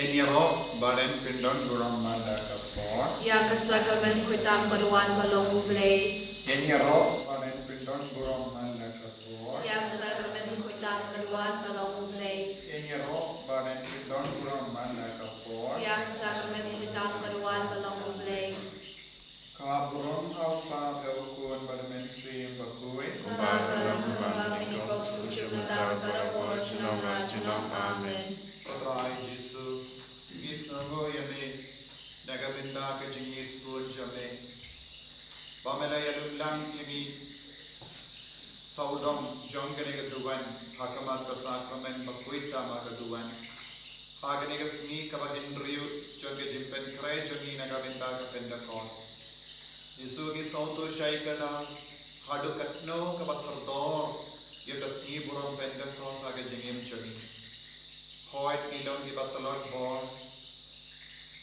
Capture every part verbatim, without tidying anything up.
Ngin ïaroh ba ngin pyndon burom man la ka por. Ïa ka sakramen khuid tam ka duwan ba long U Blei. Ngin ïaroh ba ngin pyndon burom man la ka por. Ïa ka sakramen khuid tam ka duwan ba long U Blei. Ngin ïaroh ba ngin pyndon burom man la ka por. Ïa ka sakramen khuid tam ka duwan ba long U Blei. Ka burom ha U Kpa bad U Khun bad U Mynsiem Bakhuid. Kumba ka long, kumba ka long, mynta bad barabor, junom la junom. Amen. Ko Trai Jisu, ngi sngewnguh ïa me na ka bynta ka jingïaisbun jong me, ba me la ïalum lang ïa ngi sawdong jong kane ka duwan ha khmat ka sakramen bakhuid tam ha ka duwan, ha kane ka sngi kaba hynriew jong ka jingpynkhreh jong ngi na ka bynta ka Pentekost. Jisu, ngi sngewthuh shai kane haduh katno kaba kordor ïa ka sngi burom Pentekost ha ka jingim jong ngi. Hooid, ngi long kiba tlot bor,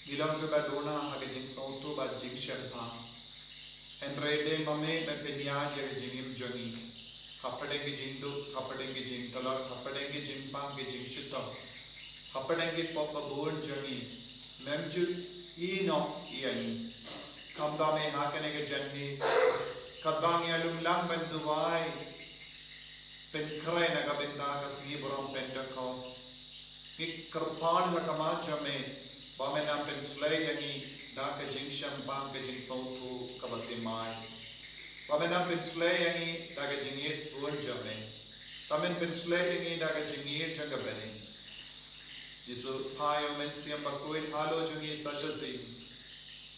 ngi long kiba duna ha ka jingsngewthuh bad jingshemphang. Hynrei dei ma me me pynïaid ïa ka jingim jong ngi, hapdeng ka jingduk, hapdeng ka jingtlot, hapdeng ka jingpang, ka jingshitom, hapdeng ki pop ba bun jong ngi, mem ju ïehnoh ïa ngi. Kumta me ha kane ka janmiet, katba ngi ïalum lang ban duwai pynkhreh na ka bynta ka sngi burom Pentekost, ngi kyrpad ha khmat jong me ba men nang pynsleh ïa ngi da ka jingshemphang, ka jingsngewthuh kaba thymmai, ba men nang pynsleh ïa ngi da ka jingïaisbun jong me, ba men pynsleh ïa ngi da ka jingïeit jong ka bneng. Jisu, phah ïa U Mynsiem Bakhuid halor jong ngi sa shisien.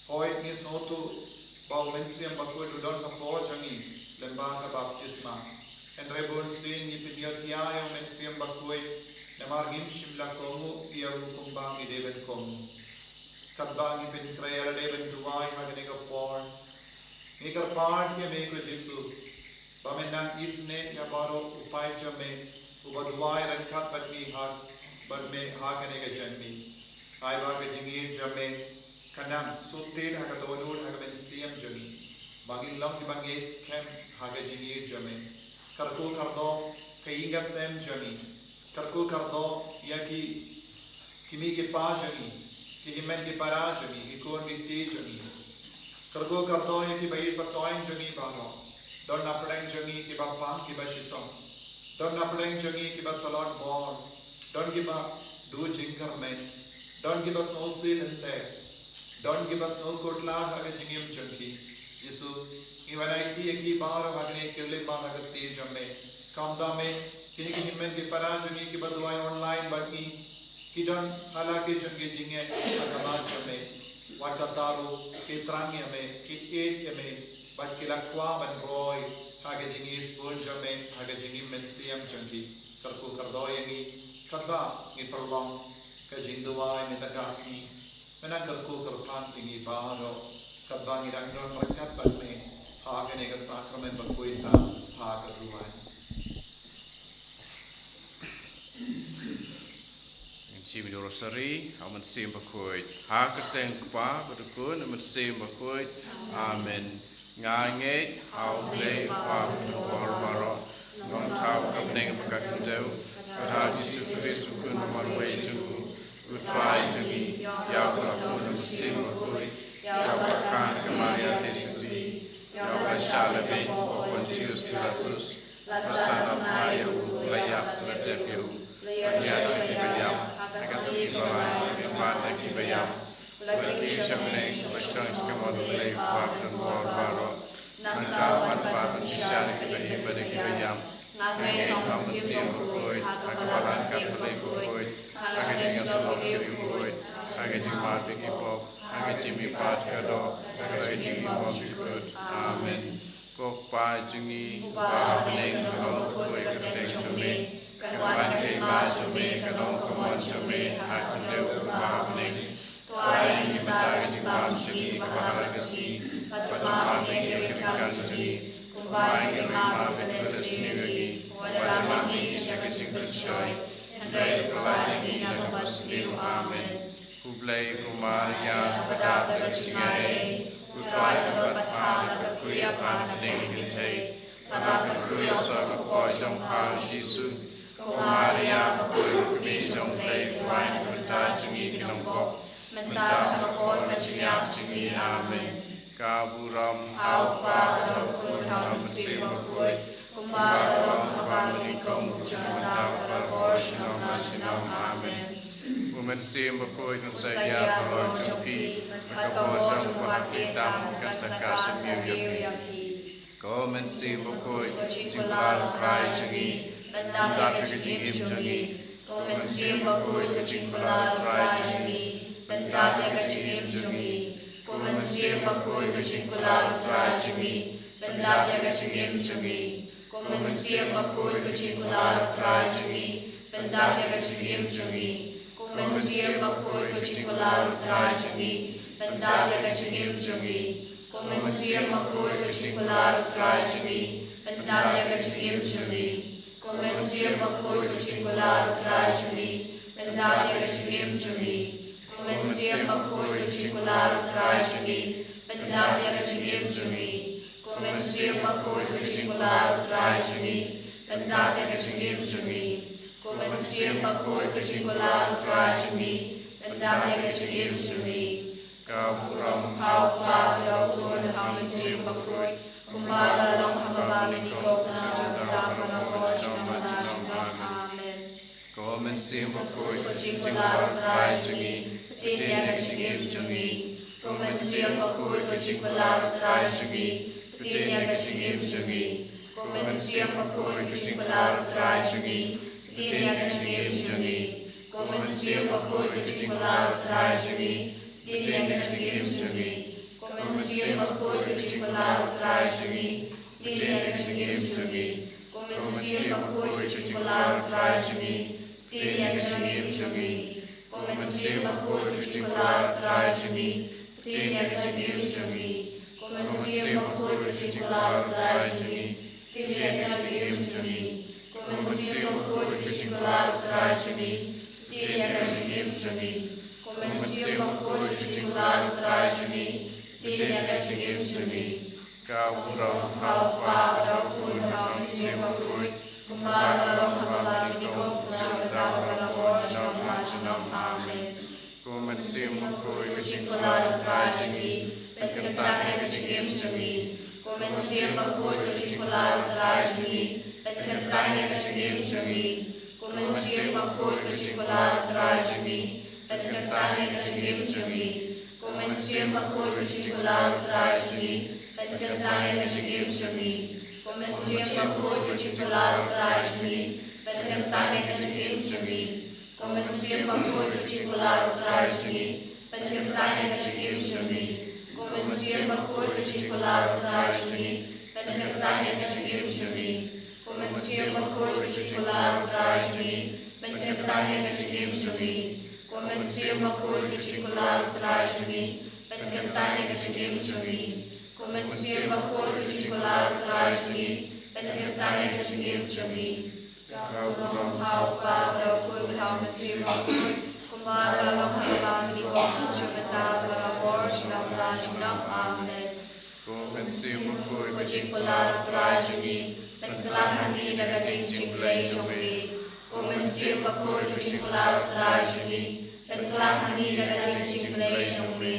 Hooid, ngi sngewthuh ba U Mynsiem Bakhuid u don hapoh jong ngi lyngba ka baptisma. Hynrei bunsien ngi pynïoh ïa U Mynsiem Bakhuid namar ngim shym la kohnguh ïa u kumba ngi dei ban kohnguh. Katba ngi pynkhreh ïa lade ban duwai ha kane ka por, ngi kyrpad ïa me ko Jisu, ba men nang isynei ïa baroh u paid jong me uba duwai ryngkat bad ngi ha, bad me ha kane ka janmiet. Ai ba ka jingïeit jong me kan nang sut tied ha ka dohnud ha ka mynsiem jong ngi, ba ngin long kiba ngeit skhem ha ka jingïeit jong me. Kyrkhu kyrdoh ka ïing ka sem jong ngi. Kyrkhu kyrdoh ïa ki, ki mei ki pa jong ngi, ki hynmen ki para jong ngi, ki khun ki kti jong ngi. Kyrkhu kyrdoh ïa kiba ïeit ba toiñ jong ngi baroh. Don napdeng jong ngi kiba pang kiba shitom. Don napdeng jong ngi kiba tlot bor. Don kiba duh jingkyrmen. Don kiba sngewsih lynter. Don kiba sngewkhuslai ha ka jingim jong ki. Jisu, ngi wan aiti ïa ki baroh ha kane ka khyllipmat ha ka kti jong me. Kumta me, kine ki hynmen ki para jong ngi kiba duwai online bad ngi, ki don ha la ki jong ki jingngeit ha khmat jong me. Wat kata ruh ki thrang ïa me, ki ïeit ïa me, bad ki la kwah ban roi ha ka jingïaisbun jong me ha ka jingim mynsiem jong ki. Kyrkhu kyrdoh ïa ngi katba ngi pynlong ka jingduwai mynta ka sngi. Men nang kyrkhu kyrpang ïa ngi baroh katba ngi dang don ryngkat bad me ha kane ka sakramen bakhuid tam ha ka duwan. Ngin shim ïa u rosari ha U Mynsiem Bakhuid. Ha ka kyrteng U Kpa bad U Khun bad U Mynsiem Bakhuid. Amen. Nga ngeit ha U Blei U Kpa Bathymmai baroh, Nongthaw ka bneng bad ka khyndew, bad ha U Jisu Khrist U Khun ba marwei jong U, U Trai jong ngi, ïa uba la bun da U Mynsiem Bakhuid, ïa uba la kha na ka Maria Theisotti, ïa uba la shah lehbeiñ hapoh Pontius Pilatus, la sah na bnai ïa U, la ïap, la dep ïa U, la ïaishoi ha ki ba ïap, ha ka sngi ba lai, la ïalam na ki ba ïap, la kiew sha bneng, la shong sha ka mon U Blei U Kpa Bathymmai baroh. Nangta u wan pat ban pynshai ïa ki ba im bad ïa ki ba ïap. Nga ngeit ha U Mynsiem Bakhuid, ha ka balang Katholik bakhuid, ha ka jingïasyllok ki riewkhuid, ha ka jingmap ïa ki pop, ha ka jingmihpat ka doh, ha ka jingbym jukut. Amen. Ko Kpa jong ngi uba ha bneng, ka long bakhuid ka kyrteng jong me, kan wan ka hima jong me, kan long ka mon jong me ha khyndew kumba ha bneng. To ai ïa ngi mynta ka jingbam jong ngi ba ha la ka sngi, bad to map ïa ngi ki ryngkat jong ngi, kumba ngi ruh ngi map ïa kiba sniew ïa ngi, wat la map ïa ngi sha ka jingpynshoi, hynrei to pyllait ïa ngi na kaba sniew. Amen. Khublei ko Maria, kaba dap da ka jingaiei, U Trai u don bad pha, la kyrkhu ïa pha na pdeng ki kynthei, bad la kyrkhu ïa u soh ka kpoh jong pha U Jisu. Ko Maria, bakhuid ka kmie jong U Blei, to duwai ïa ngi kiba Trai jong ngi ki nongbok, mynta ha ka por ka jingïap jong ngi. Amen. Ka burom ha U Kpa, ha U Khun, ha U Mynsiem Bakhuid, kumba ka long ha kaba nyngkong, kumjuh mynta, barabor, junom la junom. Amen. U Mynsiem Bakhuid un sa ïaid halor jong phi, bad ka bor jong U Kpa kan sa kah symmiuh ïa phi. Ko Mynsiem Bakhuid, ka jingkular U Trai jong ngi, pyndap ïa ka jingim jong ngi. Ko Mynsiem Bakhuid, ka jingkular U Trai jong ngi, pyndap ïa ka jingim jong ngi. Ko Mynsiem Bakhuid, ka jingkular U Trai jong ngi, pyndap ïa ka jingim jong ngi. Ko Mynsiem Bakhuid, ka jingkular U Trai jong ngi, pyndap ïa ka jingim jong ngi. Ko Mynsiem Bakhuid, ka jingkular U Trai jong ngi, pyndap ïa ka jingim jong ngi. Ko Mynsiem Bakhuid, ka jingkular U Trai jong ngi, pyndap ïa ka jingim jong ngi. Ko Mynsiem Bakhuid, ka jingkular U Trai jong ngi, pyndap ïa ka jingim jong ngi. Ko Mynsiem Bakhuid, ka jingkular U Trai jong ngi, pyndap ïa ka jingim jong ngi. Ko Mynsiem Bakhuid, ka jingkular U Trai jong ngi, pyndap ïa ka jingim jong ngi. Ko Mynsiem Bakhuid, ka jingkular U Trai jong ngi, pyndap ïa ka jingim jong ngi. Ka burom ha U Kpa, ha U Khun, ha U Mynsiem Bakhuid, kumba ka long ha kaba nyngkong, kumjuh mynta, barabor, junom la junom. Amen. Ko Mynsiem Bakhuid, ka jingkular U Trai jong ngi, pyntip ïa ka jingim jong ngi. Ko Mynsiem Bakhuid, ka jingkular U Trai jong ngi, pyntip ïa ka jingim jong ngi. Ko Mynsiem Bakhuid, ka jingkular U Trai jong ngi, pyntip ïa ka jingim jong ngi. Ko Mynsiem Bakhuid, ka jingkular U Trai jong ngi, pyntip ïa ka jingim jong ngi. Ko Mynsiem Bakhuid, ka jingkular U Trai jong ngi, pyntip ïa ka jingim jong ngi. Ko Mynsiem Bakhuid, ka jingkular U Trai jong ngi, pyntip ïa ka jingim jong ngi. Ko Mynsiem Bakhuid, ka jingkular U Trai jong ngi, pyntip ïa ka jingim jong ngi. Ko Mynsiem Bakhuid, ka jingkular U Trai jong ngi, pyntip ïa ka jingim jong ngi. Ko Mynsiem Bakhuid, ka jingkular U Trai jong ngi, pyntip ïa ka jingim jong ngi. Ko Mynsiem Bakhuid, ka jingkular U Trai jong ngi, pyntip ïa ka jingim jong ngi. Ka burom ha U Kpa, ha U Khun, ha U Mynsiem Bakhuid, kumba ka long ha kaba nyngkong, kumjuh mynta, barabor, junom la junom. Amen. Ko Mynsiem Bakhuid, ka jingkular U Trai jong ngi, pynkyntang ïa ka jingim jong ngi. Ko Mynsiem Bakhuid, ka jingkular U Trai jong ngi, pynkyntang ïa ka jingim jong ngi. Ko Mynsiem Bakhuid, ka jingkular U Trai jong ngi, pynkyntang ïa ka jingim jong ngi. Ko Mynsiem Bakhuid, ka jingkular U Trai jong ngi, pynkyntang ïa ka jingim jong ngi. Ko Mynsiem Bakhuid, ka jingkular U Trai jong ngi, pynkyntang ïa ka jingim jong ngi. Ko Mynsiem Bakhuid, ka jingkular U Trai jong ngi, pynkyntang ïa ka jingim jong ngi. Ko Mynsiem Bakhuid, ka jingkular U Trai jong ngi, pynkyntang ïa ka jingim jong ngi. Ko Mynsiem Bakhuid, ka jingkular U Trai jong ngi, pynkyntang ïa ka jingim jong ngi. Ko Mynsiem Bakhuid, ka jingkular U Trai jong ngi, pynkyntang ïa ka jingim jong ngi. Ko Mynsiem Bakhuid, ka jingkular U Trai jong ngi, pynkyntang ïa ka jingim jong ngi. Ka burom ha U Kpa, ha U Khun, ha U Mynsiem Bakhuid, kumba ka long ha kaba nyngkong, kumjuh mynta, barabor, junom la junom. Amen. Ko Mynsiem Bakhuid, ka jingkular U Trai jong ngi, pynkylla ha ngi da ka ding jingblei jong me. Ko Mynsiem Bakhuid, ka jingkular U Trai jong ngi, pynkylla ha ngi da ka ding jingblei jong me.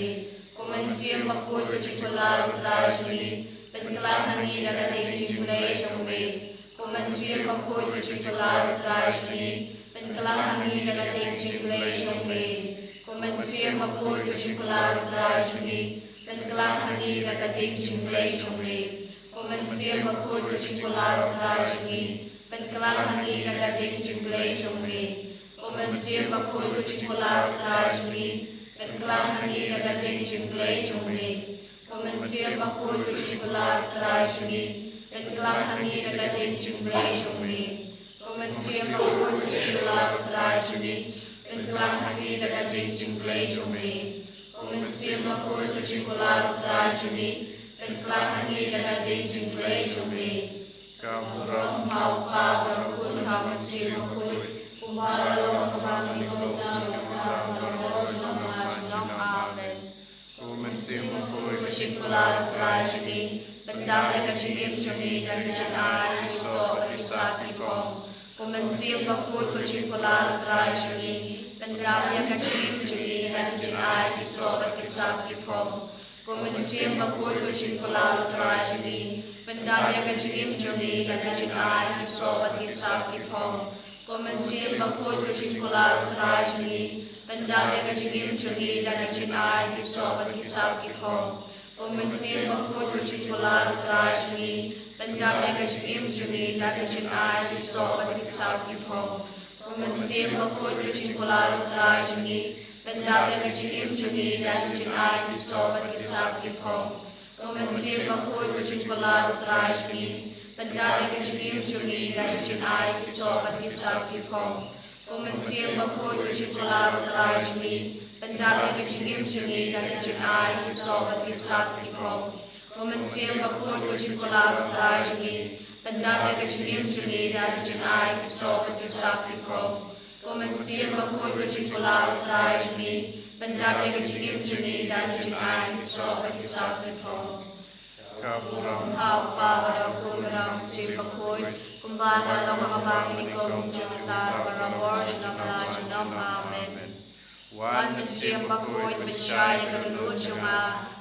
Ko Mynsiem Bakhuid, ka jingkular U Trai jong ngi, pynkylla ha ngi da ka ding jingblei jong me. Ko Mynsiem Bakhuid, ka jingkular U Trai jong ngi, pynkylla ha ngi da ka ding jingblei jong me. Ko Mynsiem Bakhuid, ka jingkular U Trai jong ngi, pynkylla ha ngi da ka ding jingblei jong me. Ko Mynsiem Bakhuid, ka jingkular U Trai jong ngi, pynkylla ha ngi da ka ding jingblei jong me. Ko Mynsiem Bakhuid, ka jingkular U Trai jong ngi, pynkylla ha ngi da ka ding jingblei jong me. Ko Mynsiem Bakhuid, ka jingkular U Trai jong ngi, pynkylla ha ngi da ka ding jingblei jong me. Ko Mynsiem Bakhuid, ka jingkular U Trai jong ngi, pynkylla ha ngi da ka ding jingblei jong me. Ko Mynsiem Bakhuid, ka jingkular U Trai jong ngi, pynkylla ha ngi da ka ding jingblei jong me. Ka burom ha U Kpa, ha U Khun, ha U Mynsiem Bakhuid, kumba ka long ha kaba nyngkong, kumjuh mynta, barabor, junom la junom. Amen. Ko Mynsiem Bakhuid, ka jingkular U Trai jong ngi, pyndap ïa ka jingim jong ngi da ka jingai ki soh bad ki sap ki phong. Ko Mynsiem Bakhuid, ka jingkular U Trai jong ngi, Pyndap ïa ka jingim jong ngi da ka jingai ki soh bad ki sap ki phong. Ko Mynsiem Bakhuid ko jingkular U Trai jong ngi, pyndap ïa ka jingim jong ngi da ka jingai ki soh bad ki sap ki phong. Ko Mynsiem Bakhuid ko jingkular U Trai jong ngi, pyndap ïa ka jingim jong ngi da ka jingai ki soh bad ki sap ki phong. Ko Mynsiem Bakhuid ko jingkular U Trai jong ngi, pyndap ïa ka jingim jong ngi da ka jingai ki soh bad ki sap ki phong. Ko Mynsiem Bakhuid ko jingkular U Trai jong ngi, pyndap ïa ka jingim jong ngi da ka jingai ki soh bad ki sap ki phong. Ko Mynsiem Bakhuid ko jingkular U Trai jong ngi, pyndap ïa ka jingim jong ngi da ka jingai ki soh bad ki sap ki phong. Ko Mynsiem Bakhuid ko jingkular U Trai jong ngi, pyndap ïa ka jingim jong ngi da ka jingai ki soh bad ki sap ki phong. Ko Mynsiem Bakhuid ko jingkular U Trai jong ngi, pyndap ïa ka jingim jong ngi da ka jingai ki soh bad ki sap ki phong. Ko Mynsiem Bakhuid ko jingkular U Trai jong ngi, pyndap ïa ka jingim jong ngi da ka jingai ki soh bad ki sap ki phong. Ka burom ha U Kpa bad ha U Khun bad ha U Mynsiem Bakhuid, kumba ka long ha kaba mynnyngkong, mynta bad barabor, junom la junom. Amen. Wan Mynsiem Bakhuid, pynshai ïa ka dohnud jong nga,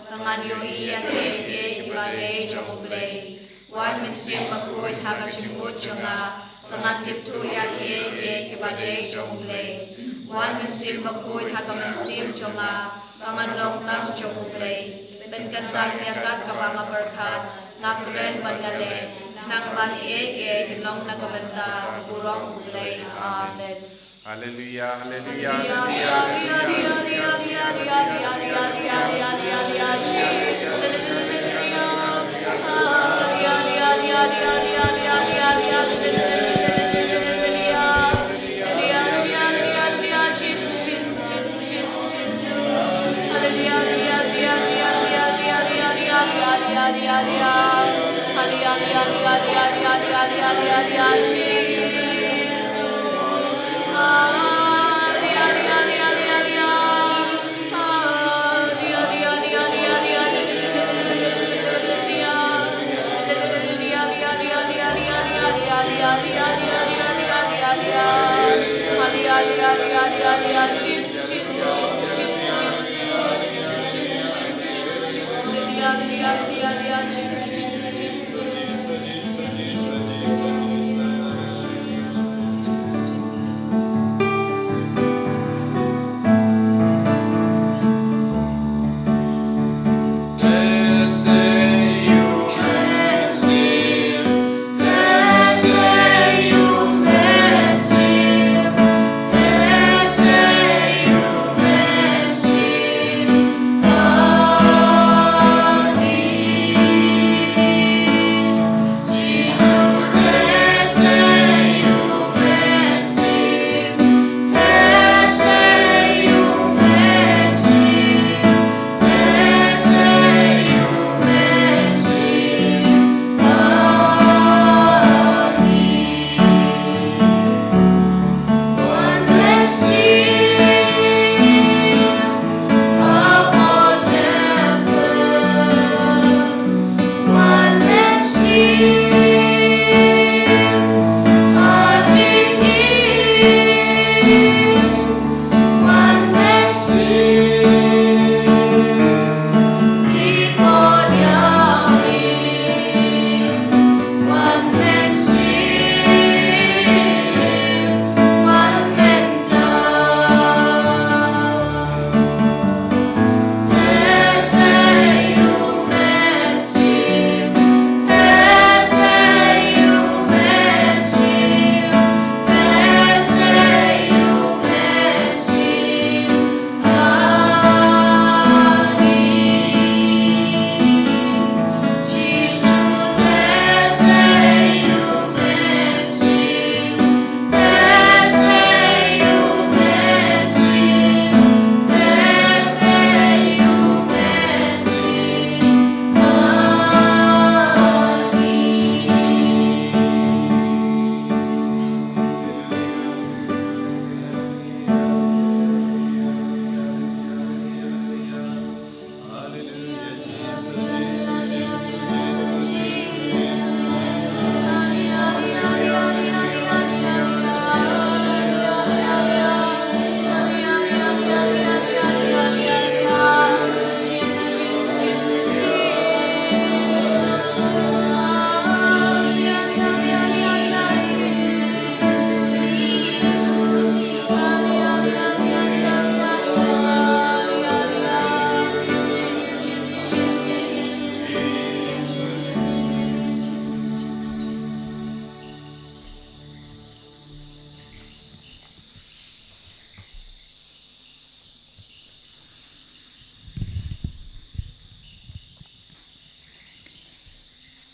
ba ngan ïohi ïa kiei kiei kiba dei jong U Blei. Wan Mynsiem Bakhuid ha ka jingmut jong nga, ba ngan tip thuh ïa kiei kiei kiba dei jong U Blei. Wan Mynsiem Bakhuid ha ka mynsiem jong nga, ba ngan long tang jong U Blei. Pynkyntang ïa kat kaba nga pyrkhat, nga kren bad nga leh, khnang ba kiei kiei kin long na ka bynta ka burom U Blei. Amen. Haleluya, haleluya, haleluya.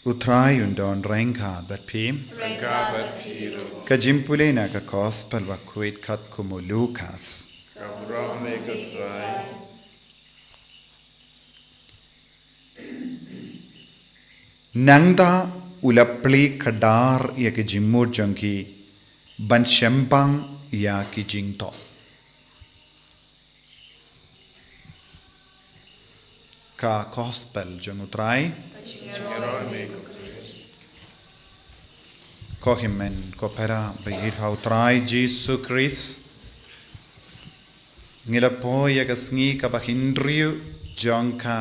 U Trai un don ryngkat bad phi. Ryngkat bad phi ruh. Ka jingpule na ka Gospel bakhuid katkum u Lukas. Ka burom ïa ka Trai. Nangta u la plie kdar ïa ka jingmut jong ki ban shemphang ïa ki jingthoh. Ka Gospel jong u Trai. Ka jingïaroh ïa me ko Khrist. Ko hynmen ko para ba ïeit ha u Trai Jisu Khrist. Ngi la poi ïa ka sngi kaba hynriew jong ka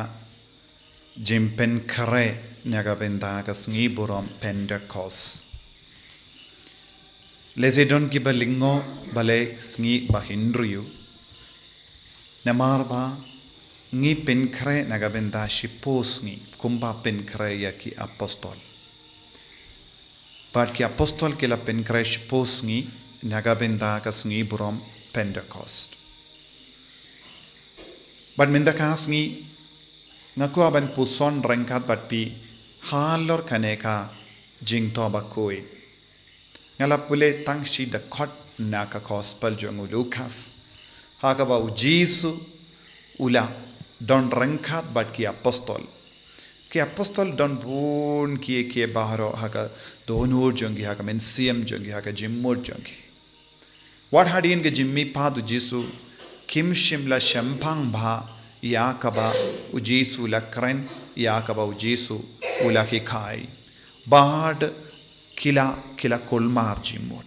jingpynkhreh na ka bynta ka sngi burom Pentekost. Lehse don kiba lyngngoh balei sngi ba hynriew. Namar ba ngi pynkhreh na ka bynta shiphew sngi kumba pynkhreh ïa ki apostol. Bad ki apostol ki la pynkhreh shiphew sngi na ka bynta ka sngi burom Pentekost. Bad mynta ka sngi nga kwah ban puson ryngkat bad phi halor kane ka jingthoh bakhuid. Nga la pule tang shi dkhot na ka Gospel jong u Lukas. Ha kaba u Jisu u la don ryngkat bad ki apostol. Ki apostol don bun kiei kiei baroh ha ka dohnud jong ki, ha ka mynsiem jong ki, ha ka jingmut jong ki. Wat hadien ka jingmihpat u Jisu kim shym la shemphang bha ïa kaba u Jisu u la kren, ïa kaba u Jisu u la hikai. Bad ki la, ki la kulmar jingmut.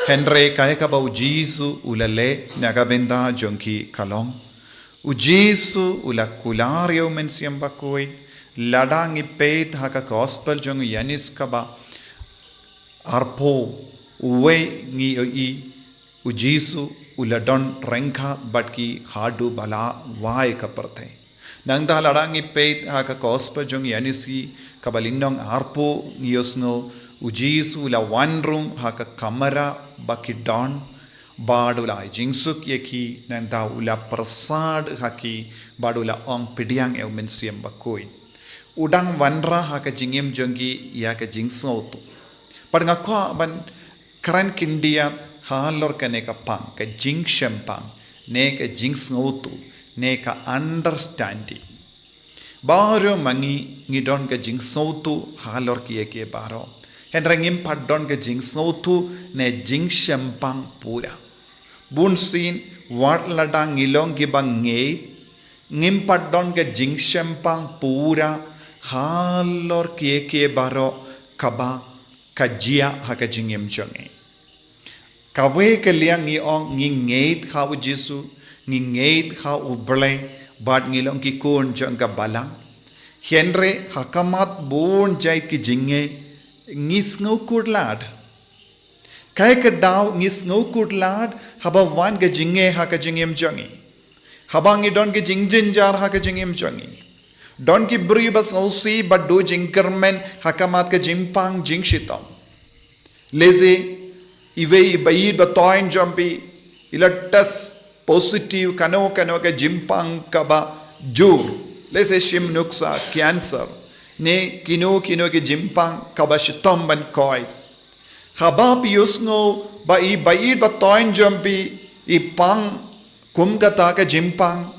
Hynrei kaei kaba u Jisu u la leh na ka bynta jong ki ka long, u Jisu u la kular ïa u Mynsiem Bakhuid. Lada ngi peit ha ka Gospel jong u Ïoannis kaba arphew wei ngi ïohi u Jisu u la don ryngkat bad ki haduh ba la wai ka pyrthei. Nangta lada ngi peit ha ka Gospel jong u Ïoannis kaba lynnong arphew ngi ïohsngew u Jisu u la wan rung ha ka kamra ba ki don bad u la ai jingsuk ïa ki, nangta u la pyrsad ha ki bad u la ong, pdiang ïa u Mynsiem Bakhuid. U dang wanrah ha ka jingim jong ki ïa ka jingsngewthuh. Bad nga kwah ban kren khyndiat halor kane ka pang, ka jingshemphang ne ka jingsngewthuh ne ka understanding. Baroh ma ngi ngi don ka jingsngewthuh halor kiei kiei baroh. Hynrei ngim pat don ka jingsngewthuh ne jingshemphang pura. Bunsien wat lada ngi long kiba ngeit, ngim pat don ka jingshemphang pura halor kiei kiei baroh kaba ka jia ha ka jingim jong ngi. Kawei ka liang ngi ong ngi ngeit ha u Jisu, ngi ngeit ha u Blei, bad ngi long ki khun jong ka balang. Hynrei ha khmat bun jait ki jingngeit ngi sngew kut lad. Kaei ka daw ngi sngew kut lad haba wan ka jingngeit ha ka jingim jong ngi. Haba ngi don ka jingjynjar ha ka jingim jong ngi. Don ki briew ba sngewsih ba duh jingkyrmen ha khmat ka jingpang jingshitom. Lehse iwei i baieit ba thoiñ jong phi i la test positive kano kano ka jingpang kaba jur. Lehse shim nuksa, cancer, ne kino kino ka jingpang kaba shitom ban koit. Haba phi ïohsngew ba i baieit ba thoiñ jong phi i pang kum kata ka jingpang,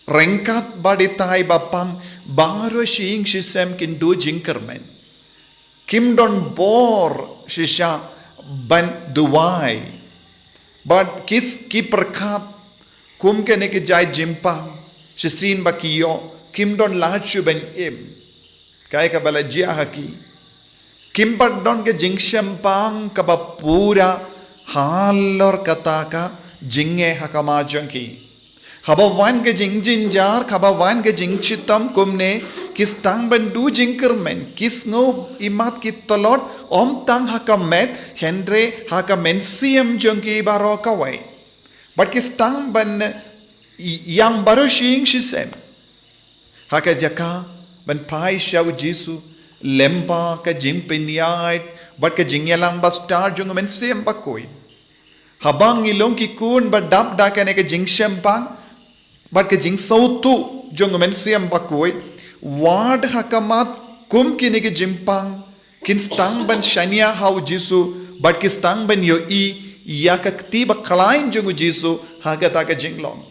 ryngkat bad itai ba pang, baroh shi ïing shi sem kin duh jingkyrmen. Kim don bor shisha ban duwai. Bad ki, ki pyrkhat kum kane ka jait jingpang shisien ba ki ïoh, kim don lad shuh ban im. Kaei kaba la jia ha ki, kim pat don ka jingshemphang kaba pura halor kata ka jingngeit ha khmat jong ki. Haba wan ka jingjynjar, haba wan ka jingshitom kumne, ki sdang ban duh jingkyrmen, ki sngew imat ki tlot, ym tang ha ka met, hynrei ha ka mynsiem jong ki baroh kawei. Bad ki sdang ban i-, ïam baroh shi ïing shi sem ha ka jaka ban phai sha u Jisu, lyngba ka jingpynïaid bad ka jingïalang ba stad jong u Mynsiem Bakhuid. Haba ngi long ki khun ba dap da kane ka jingshemphang bad ka jingsngewthuh jong u Mynsiem Bakhuid, wat ha khmat Kum kine ki jingpang, kin sdang ban shaniah ha u Jisu, bad ki sdang ban ïohi ïa ka kti bakhlaiñ jong u Jisu ha kata ka jinglong.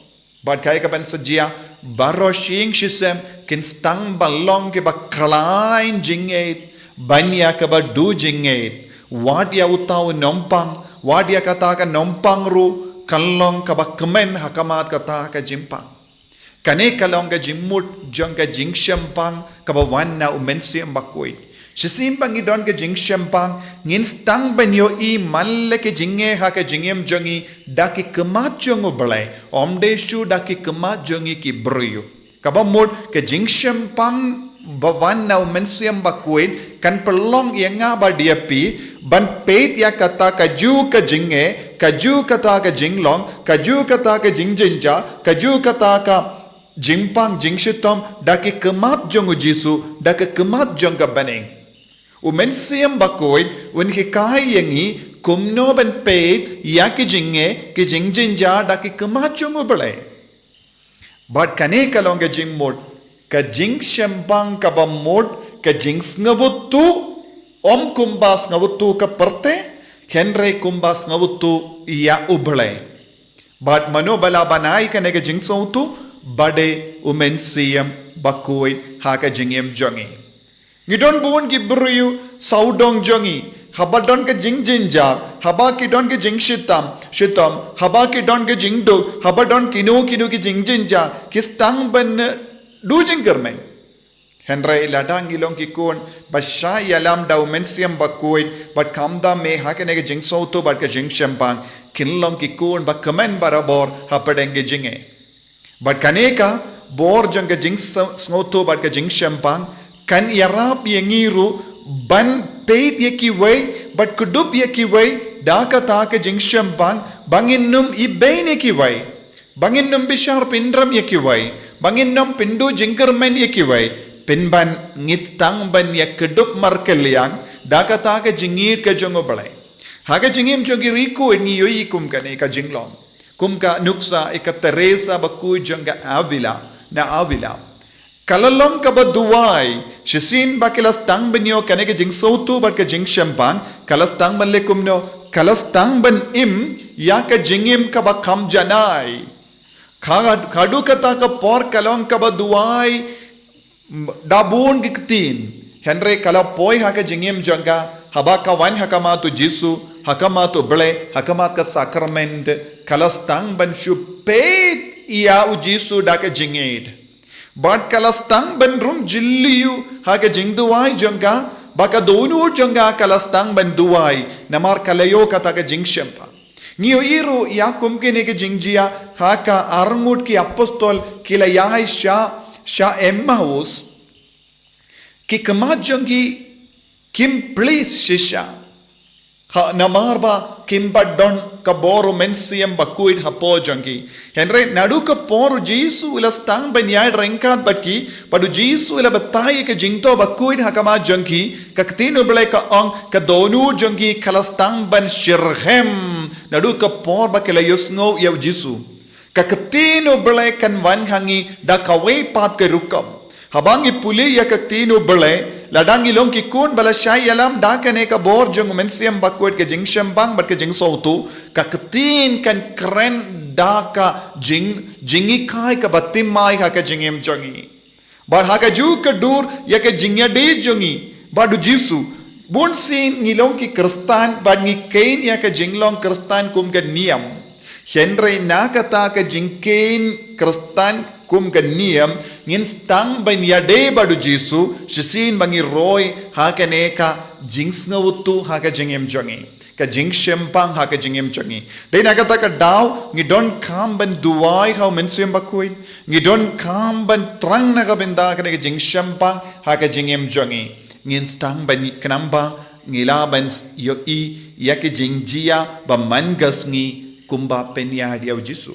Bad kaei kaban sa jia, baroh shi ïing shi sem kin sdang ban long kiba khlaiñ jingngeit ban ïa kaba duh jingngeit. Wat ïa uta u nongpang, wat ïa kata ka nongpang ruh kan long kaba kmen ha khmat kata ka jingpang. Kane ka long ka jingmut jong ka jingshemphang kaba wan na u Mynsiem Bakhuid. Shisien ba ngi don ka jingshemphang, ngin sdang ban ïohi man la ka jingeh ha ka jingim jong ngi da ki khmat jong u Blei, ym dei shuh da ki khmat jong ngi ki briew. Kaba mut ka jingshemphang ba wan na u Mynsiem Bakhuid kan pynlong ïa nga bad ïa phi ban peit ïa kata kajuh ka jingeh, kajuh kata ka jinglong, kajuh kata ka jingjynjar, kajuh kata ka jingpang jingshitom da ki khmat jong u Jisu, da ki khmat jong ka bneng. U Mynsiem Bakhuid un hikai ïa ngi kumno ban peit ïa ki jingeh, ki jingjynjar da ki khmat jong u Blei. Bad kane ka long ka jingmut, ka jingshemphang kaba mut, ka jingsngewthuh, ym kumba sngewthuh ka pyrthei, hynrei kumba sngewthuh ïa u Blei. Bad mano ba la ban ai kane ka jingsngewthuh, ba dei u Mynsiem Bakhuid ha ka jingim jong ngi. Ngi don bun ki briew sawdong jong ngi, haba don ka jingjynjar, haba ki don ka jingshitom, shitom, haba ki don ka jingduk, haba don kino kino ki jingjynjar, ki sdang ban, eh, duh jingkyrmen. Hynrei lada ngi long ki khun ba shah ïalam da u Mynsiem Bakhuid, bad kham da mih ha kane ka jingsngewthuh bad ka jingshemphang, kin long ki khun ba kmen barabor hapdeng ka jingeh. Bad kane ka bor jong ka jingsngewthuh bad ka jingshemphang kan ïarap ïa ngi ruh ban peit ïa kiwei bad kdup ïa kiwei da kata ka jingshemphang, ba ngin ym ibeiñ ïa kiwei, ba ngin ym bishar pynrem ïa kiwei, ba ngin ym pynduh jingkyrmen ïa kiwei, pynban ngi sdang ban ïa kdup markylliang da kata ka jingïeit ka jong u Blei. Ha ka jingim jong ki riewkhuid ngi ïohi kum kane ka jinglong. Kum ka nuksa ïa ka Teresa bakhuid jong ka Avila, na Avila. Ka la long kaba duwai, shisien ba ka la sdang ban ïoh kane ka jingsngewthuh bad ka jingshemphang, ka la sdang ban leh kumno, ka la sdang ban im ïa ka jingim kaba kham janai. Ka, haduh kata ka por ka long kaba duwai, da bun ki ktien. Hynrei ka la poi ha ka jingim jong ka, haba ka wan ha khmat u Jisu, ha khmat u Blei, ha khmat ka sakrament, ka la sdang ban shu peit ïa u Jisu da ka jingïeit. Bad ka la sdang ban rung jylliew ha ka jingduwai jong ka, ba ka dohnud jong ka ka la sdang ban duwai, namar ka la ïoh kata ka jingshemphang. Ngi ïohi ruh ïa kum kine ki jingjia ha ka Arngut ki Apostol ki la ïaid sha, sha Emmaus. Ki khmat jong ki kim plie shisha. Ha, namar ba kim pat don ka bor u Mynsiem Bakhuid hapoh jong ki. Hynrei naduh ka por u Jisu u la sdang ban ïaid ryngkat bad ki, bad u Jisu u la batai ïa ka jingthoh bakhuid ha khmat jong ki, ka ktien u Blei ka ong, ka dohnud jong ki ka la sdang ban shitrhem. Naduh ka por ba ki la ïohsngew ïa u Jisu. Ka ktien u Blei kan wan ha ngi da kawei pat ka rukom. Haba ngi pule ïa ka ktien u Blei, lada ngi long ki khun ba la shah ïalam da kane ka bor jong u Mynsiem Bakhuid, ka jingshemphang bad ka jingsngewthuh, ka ktien kan kren da ka jing, jinghikai kaba thymmai ha ka jingim jong ngi. Bad ha kajuh ka dur ïa ka jingïadei jong ngi bad u Jisu. Bunsien ngi long ki Khristan bad ngi kheiñ ïa ka jinglong Khristan kum ka niam. Hynrei na kata ka jingkheiñ Khristan kum ka niam, ngin sdang ban ïadei bad u Jisu, shisien ba ngi roi ha kane ka jingsngewthuh ha ka jingim jong ngi. Ka jingshemphang ha ka jingim jong ngi. Dei na kata ka daw, ngi donkam ban duwai ha u Mynsiem Bakhuid. Ngi donkam ban thrang na ka bynta kane ka jingshemphang ha ka jingim jong ngi. Ngin sdang ban ï-, khnang ba ngi lah ban ïohi ïa ki jingjia ba man ka sngi kumba pynïaid ïa u Jisu.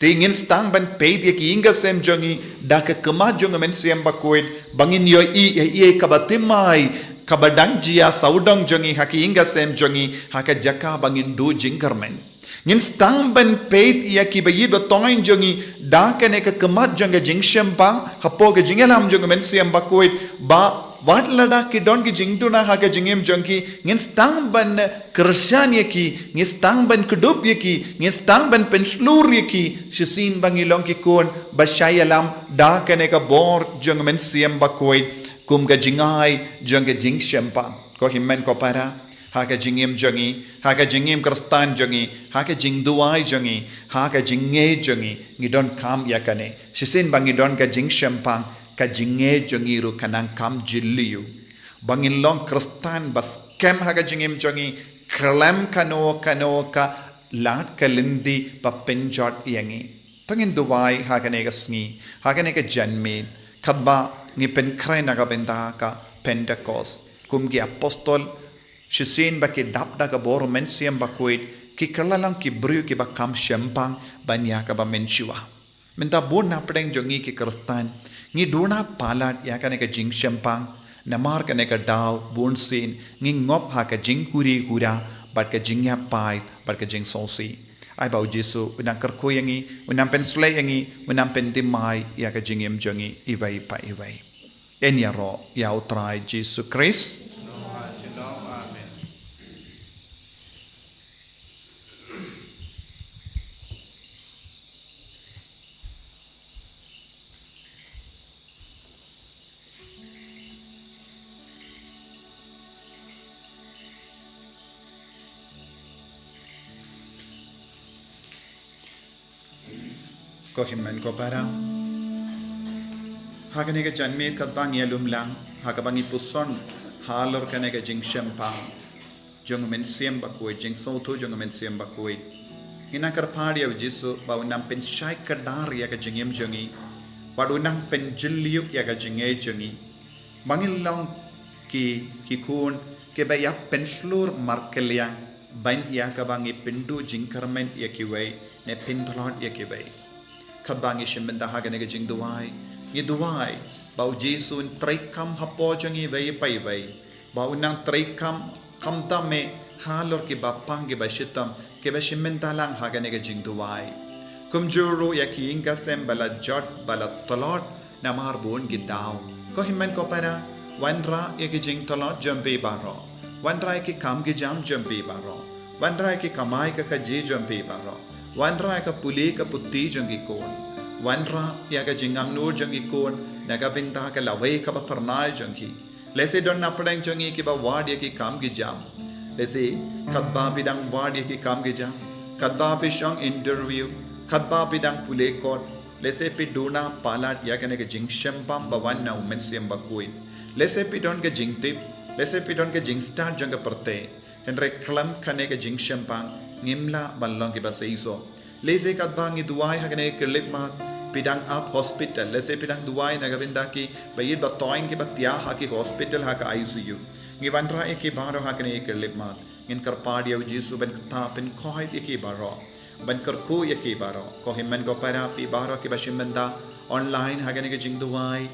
Te ngin sdang ban peit ïa ki ïing ki sem jong ngi da ka khmat jong u Mynsiem Bakhuid, ba ngin ïohi ïa, ïa kaba thymmai, kaba dang jia sawdong jong ngi ha ki ïing ki sem jong ngi, ha ka jaka ba ngin duh jingkyrmen. Ngin sdang ban peit ïa kiba ïeit ba thoiñ jong ngi da kane ka khmat jong ka jingshemphang, hapoh ka jingïalam jong u Mynsiem Bakhuid, ba Wat lada ki don ki jingduna ha ka jingim jong ki, ngin sdang ban kyrshan ïa ki, ngin sdang ban kdup ïa ki, ngin sdang ban pynshlur ïa ki, shisien ba ngi long ki khun ba shah ïalam da kane ka bor jong u Mynsiem Bakhuid, kum ka jingai jong ka jingshemphang. Ko hynmen ko para, ha ka jingim jong ngi, ha ka jingim Khristan jong ngi, ha ka jingduwai jong ngi, ha ka jingngeit jong ngi, ngi donkam ïa kane. Shisien ba ngi don ka jingshemphang, ka jingngeit jong ngi ruh kan nang kham jylliew. Ba ngin long Khristan ba skhem ha ka jingim jong ngi, khlem kano kano ka lad ka lynti ba pynjot ïa ngi. To ngin duwai ha kane ka sngi, ha kane ka janmiet, katba ngi pynkhreh na ka bynta ka Pentecost. Kum ki apostol, shisien ba ki dap da ka bor u Mynsiem Bakhuid, ki kylla long ki briew kiba kham shemphang ban ïa kaba mynshuwa. Mynta bun na pdeng jong ngi ki Khristan, ngi duna palat ïa kane ka jingshemphang, namar kane ka daw bunsien ngi ngop ha ka jingkuri kura, bad ka jingïapait, bad ka jingsngewsih. Ai ba u Jisu un nang kyrkhu ïa ngi, un nang pynshlei ïa ngi, un nang pynthymmai ïa ka jingim jong ngi iwei pa iwei. Yn ïaroh ïa u Trai Jisu Khrist. Ko hynmen ko para, ha kane ka janmiet katba ngi ïalum lang, ha kaba ngi puson halor kane ka jingshemphang jong u Mynsiem Bakhuid, jingsngewthuh jong u Mynsiem Bakhuid, ngi nang kyrpad ïa u Jisu ba un nang pynshai kdar ïa ka jingim jong ngi, bad un nang pynjylliew ïa ka jingngeit jong ngi, ba ngin long ki, ki khun kiba ïa pynshlur markylliang, ban ïa kaba ngi pynduh jingkyrmen ïa kiwei, ne pyntlot ïa kiwei. Katba ngi shim bynta ha kane ka jingduwai, ngi duwai ba u Jisu un treikam hapoh jong ngi iwei pa iwei, ba un nang treikam khamtam eh halor kiba pang kiba shitom, kiba shim bynta lang ha kane ka jingduwai. Kumjuh ruh ïa ki ïing ki sem ba la jot ba la tlot namar bun ki daw. Ko hynmen ko para, wanrah ïa ki jingtlot jong phi baroh. Wanrah ïa ki kam ki jam jong phi baroh. Wanrah ïa ki kamai ka kajih jong phi baroh. Wanrah ïa ka pule ka puthi jong ki khun. Wanrah ïa ka jingangnud jong ki khun na ka bynta ka lawei kaba phyrnai jong ki. Lehse don na pdeng jong ngi kiba wad ïa ki kam ki jam. Lehse katba phi dang wad ïa ki kam ki jam, katba phi shong interview, katba phi dang pule kot, lehse phi duna palat ïa kane ka jingshemphang ba wan na u Mynsiem Bakhuid. Lehse phi don ka jingtip, lehse phi don ka jingstad jong ka pyrthei. Hynrei khlem kane ka jingshemphang, ngim lah ban long kiba seisoh. Lehse katba ngi duwai ha kane ka khyllipmat, phi dang ap hospital, lehse phi dang duwai na ka bynta kiba ïeit ba thoiñ kiba thiah ha ki hospital ha ka I C U. Ngi wanrah ïa ki baroh ha kane ka khyllipmat. Ngin kyrpad ïa u Jisu ban ktah, ban pynkhuid ïa ki baroh, ban kyrkhu ïa ki baroh. Ko hynmen ko para, phi baroh kiba shim bynta online ha kane ka jingduwai,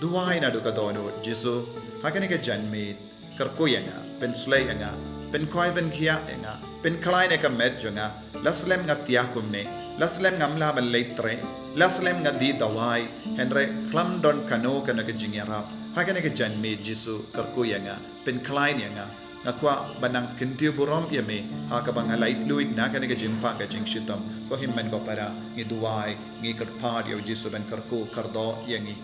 duwai naduh ka dohnud. Jisu, ha kane ka janmiet, kyrkhu ïa nga, pynshlei ïa nga, pynkhuid pynkhiah ïa nga, pynkhlaiñ ïa ka met jong nga. La slem nga thiah kumne, la slem ngam lah ban leit trei, la slem nga dih dawai, hynrei khlem don kano kano ka jingïarap. Ha kane ka janmiet Jisu, kyrkhu ïa nga, pynkhlaiñ ïa nga. Nga kwah ban nang kyntiew burom ïa me ha kaba nga laitluid na kane ka jingpang ka jingshitom. Ko hynmen ko para, ngi duwai, ngi kyrpad ïa u Jisu ban kyrkhu kyrdoh ïa ngi.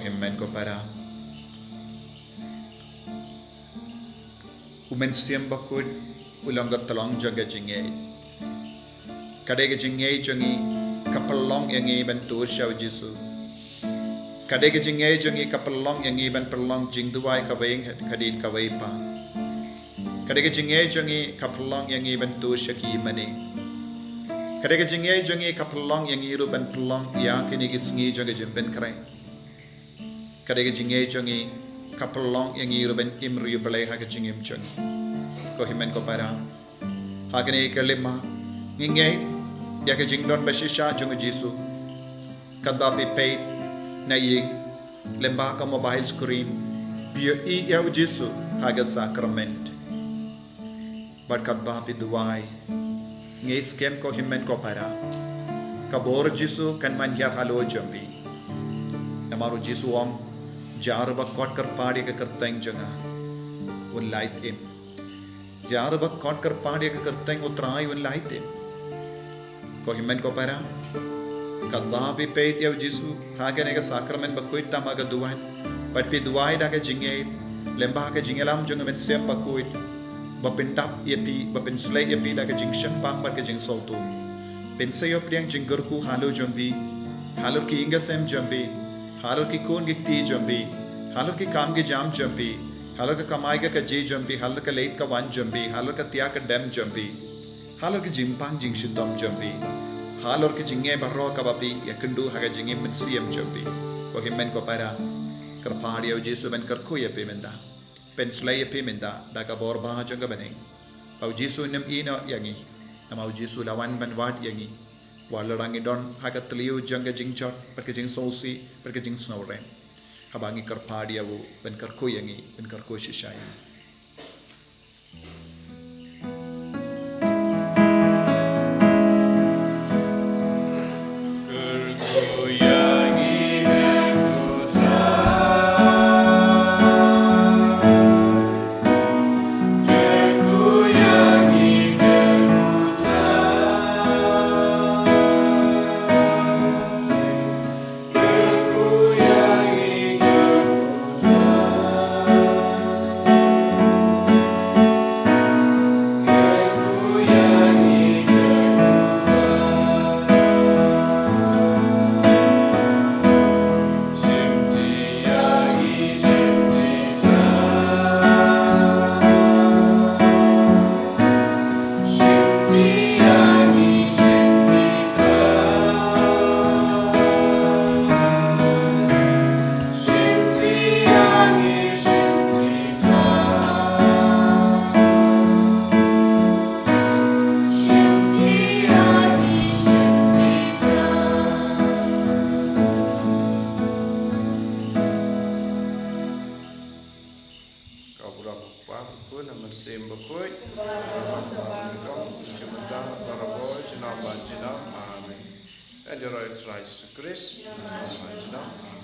Hynmen ko para. U Mynsiem Bakhuid u long ka tyllong jong ka jingngeit. Ka dei ka jingngeit jong ngi ka pynlong ïa ngi ban tur sha u Jisu. Ka dei ka jingngeit jong ngi ka pynlong ïa ngi ban pynlong jingduwai kawei hadien kawei pat. Ka dei ka jingngeit jong ngi ka pynlong ïa ngi ban tur sha ki ïingmane. Ka dei ka jingngeit jong ngi ka pynlong ïa ngi ruh ban pynlong ïa kine ki sngi jong ka jingpynkhreh. Ka dei ka jingngeit jong ngi ka pynlong ïa ngi ruh ban im riewblei ha ka jingim jong ngi. Ko hynmen ko para, ha kane ka lyngba ngi ngeit ïa ka jingdon ba shisha jong u Jisu. Katba phi peit na ïing, lyngba ka mobile screen, phi ïohi ïa u Jisu ha ka sakrament. Bad katba phi duwai, ngeit skhem ko hynmen ko para, ka bor u Jisu kan wan hiar halor jong phi. Namar u Jisu u ong, ïa uba khot kyrpad ïa ka kyrteng jong nga, un lait im. Ïa uba khot kyrpad ïa ka kyrteng u Trai un lait im. Ko hynmen ko para, katba phi peit ïa u Jisu ha kane ka sakrament bakhuid tam ha ka duwan, bad phi duwai da ka jingngeit lyngba ka jingïalam jong u Mynsiem Bakhuid, ba pyndap ïa phi, ba pynshlei ïa phi da ka jingsngewbha bad ka jingsngewthuh. Pynsngewthuh ïa ka jingkyrkhu halor jong phi, halor ki ïing ki sem jong phi, halor ki khun ki kti jong phi, halor ki kam ki jam jong phi, halor ka kamai ka kajih jong phi, halor ka leit ka wan jong phi, halor ka thiah ka dem jong phi, halor ka jingpang jingshitom jong phi, halor ka jingngeit baroh kaba phi ïakynduh ha ka jingim mynsiem jong phi. Ko hynmen ko para, kyrpad ïa u Jisu ban kyrkhu ïa phi mynta, pynshlei ïa phi mynta da ka bor ba jong ka bneng. Ba u Jisu un ïehnoh ïa ngi, namar u Jisu u la wan ban wad ïa ngi, wat la ngi don ha ka tliu jong ka jingjot bad ka jingsngewsih bad ka jingsngewrem. Haba ngi kyrpad ïa u ban kyrkhu ïa ngi, ban kyrkhu shisha ïa ngi. Ka burom u Kpa, u Khun, u Mynsiem Bakhuid. Ka burom u Kpa, u Khun, u Mynsiem Bakhuid. Amen. Ïa ka kyrteng u Trai Jisu Khrist. Amen.